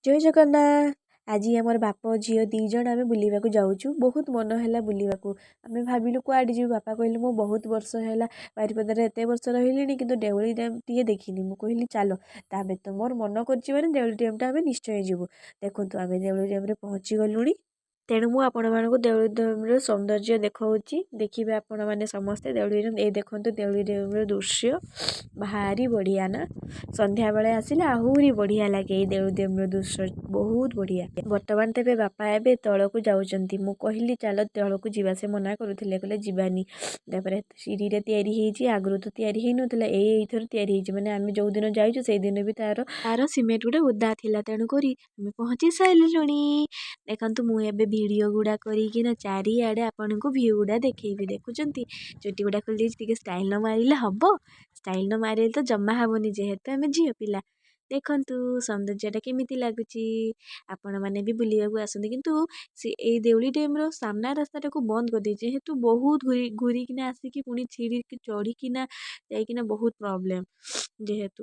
ଜୟ ଜଗନ୍ନାଥ। ଆଜି ଆମର ବାପ ଝିଅ 2 ଜଣ ଆମେ ବୁଲିବାକୁ ଯାଉଛୁ। ବହୁତ ମନ ହେଲା ବୁଲିବାକୁ। ଆମେ ଭାବିଲୁ କୁଆଡ଼େ ଯିବୁ। ବାପା କହିଲେ, ମୁଁ ବହୁତ ବର୍ଷ ହେଲା ବାରିପଦାରେ ଏତେ ବର୍ଷ ରହିଲିଣି, କିନ୍ତୁ ଦେଉଳି ଡ୍ୟାମ୍ ଟିକେ ଦେଖିନି। ମୁଁ କହିଲି ଚାଲ ତାପରେ, ତ ମୋର ମନ କରିଛି ମାନେ ଦେଉଳି ଡ୍ୟାମ୍ଟା ଆମେ ନିଶ୍ଚୟ ଯିବୁ। ଦେଖନ୍ତୁ, ଆମେ ଦେଉଳି ଡ୍ୟାମ୍ରେ ପହଞ୍ଚି ଗଲୁଣି। ତେଣୁ ମୁଁ ଆପଣମାନଙ୍କୁ ଦେଉଳି ଡ୍ୟାମ୍ର ସୌନ୍ଦର୍ଯ୍ୟ ଦେଖାଉଛି। ଦେଖିବେ ଆପଣମାନେ ସମସ୍ତେ ଦେଉଳି ଡ୍ୟାମ୍। ଏଇ ଦେଖନ୍ତୁ ଦେଉଳି ଡ୍ୟାମ୍ର ଦୃଶ୍ୟ, ଭାରି ବଢ଼ିଆ ନା? ସନ୍ଧ୍ୟାବେଳେ ଆସିଲେ ଆହୁରି ବଢ଼ିଆ ଲାଗେ। ଏଇ ଦେଉଳି ଡ୍ୟାମ୍ର ଦୃଶ୍ୟ ବହୁତ ବଢ଼ିଆ। ବର୍ତ୍ତମାନ ତେବେ ବାପା ଏବେ ତଳକୁ ଯାଉଛନ୍ତି। ମୁଁ କହିଲି ଚାଲ ତଳକୁ ଯିବା, ସେ ମନା କରୁଥିଲେ, କହିଲେ ଯିବାନି। ତାପରେ ସିଡ଼ିରେ ତିଆରି ହେଇଛି। ଆଗରୁ ତ ତିଆରି ହେଇନଥିଲା, ଏଇଥର ତିଆରି ହେଇଛି। ମାନେ ଆମେ ଯେଉଁ ଦିନ ଯାଇଛୁ, ସେଇଦିନ ବି ତାର ସିମେଣ୍ଟ ଗୋଟେ ଓଦା ଥିଲା। ତେଣୁକରି ଆମେ ପହଞ୍ଚି ସାରିଲୁଣି। ଦେଖନ୍ତୁ, ମୁଁ ଏବେ ଭିଡ଼ିଓ ଗୁଡ଼ା କରିକିନା ଚାରିଆଡ଼େ ଆପଣଙ୍କୁ ଭ୍ୟୁ ଗୁଡ଼ା ଦେଖେଇବି। ଦେଖୁଛନ୍ତି, ଚୁଟି ଗୁଡ଼ା ଖୋଲି ଦେଇଛି। ଟିକେ ଷ୍ଟାଇଲ୍ ନ ମାରିଲେ ହବ? ଷ୍ଟାଇଲ୍ ନ ମାରିଲେ ତ ଜମା ହେବନି, ଯେହେତୁ ଆମେ ଝିଅ ପିଲା। ଦେଖନ୍ତୁ ସୌନ୍ଦର୍ଯ୍ୟଟା କେମିତି ଲାଗୁଛି। ଆପଣମାନେ ବି ବୁଲିବାକୁ ଆସନ୍ତି। କିନ୍ତୁ ସେ ଏଇ ଦେଉଳି ଡ୍ୟାମ୍ର ସାମ୍ନା ରାସ୍ତାଟାକୁ ବନ୍ଦ କରିଦେଇଛି, ଯେହେତୁ ବହୁତ ଘୁରିକିନା ଆସିକି ପୁଣି ସିଡ଼ିକି ଚଢ଼ିକିନା ଯାଇକିନା ବହୁତ ପ୍ରୋବ୍ଲେମ୍, ଯେହେତୁ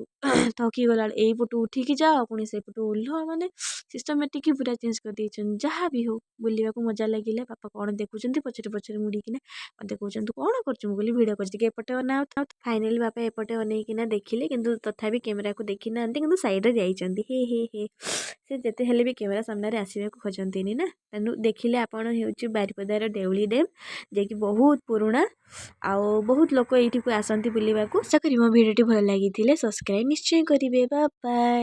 ଥକି ଗଲାବେଳେ ଏଇପଟୁ ଉଠିକି ଯାଅ, ପୁଣି ସେଇପଟୁ ଓହ୍ଲାଅ। ମାନେ ସିଷ୍ଟମେଟିକ୍ ପୁରା ଚେଞ୍ଜ କରିଦେଇଛନ୍ତି। ଯାହା ବି ହଉ, ବୁଲିବାକୁ ମଜା ଲାଗିଲା। ବାପା କ'ଣ ଦେଖୁଛନ୍ତି ପଛରେ ପଛରେ ମୁଡ଼ିକିନା ମୋତେ କହୁଛନ୍ତି, କ'ଣ କରୁଛୁ? ମୁଁ କହିଲି ଭିଡ଼ିଓ କରୁଛି, ଟିକେ ଏପଟେ ଅନାଅ। ଫାଇନାଲି ବାପା ଏପଟେ ଅନେଇକିନା ଦେଖିଲେ, କିନ୍ତୁ ତଥାପି କ୍ୟାମେରାକୁ ଦେଖିନାହାନ୍ତି, କିନ୍ତୁ ସାଇଡ଼୍ରେ ଯାଇଛନ୍ତି। ହେ ହେ ହେ, ସେ ଯେତେ ହେଲେ ବି କ୍ୟାମେରା ସାମ୍ନାରେ ଆସିବାକୁ ଖୋଜନ୍ତିନି ନା। ତେଣୁ ଦେଖିଲେ ଆପଣ, ହେଉଛି ବାରିପଦାର ଦେଉଳି ଡ୍ୟାମ୍, ଯିଏକି ବହୁତ ପୁରୁଣା ଆଉ ବହୁତ ଲୋକ ଏଇଠିକୁ ଆସନ୍ତି ବୁଲିବାକୁ। ଆଶା କରି ମୋ ଭିଡ଼ିଓଟି ଭଲ ଲାଗିଥିଲେ ସବସ୍କ୍ରାଇବ୍ ନିଶ୍ଚୟ କରିବେ। ବାଏ।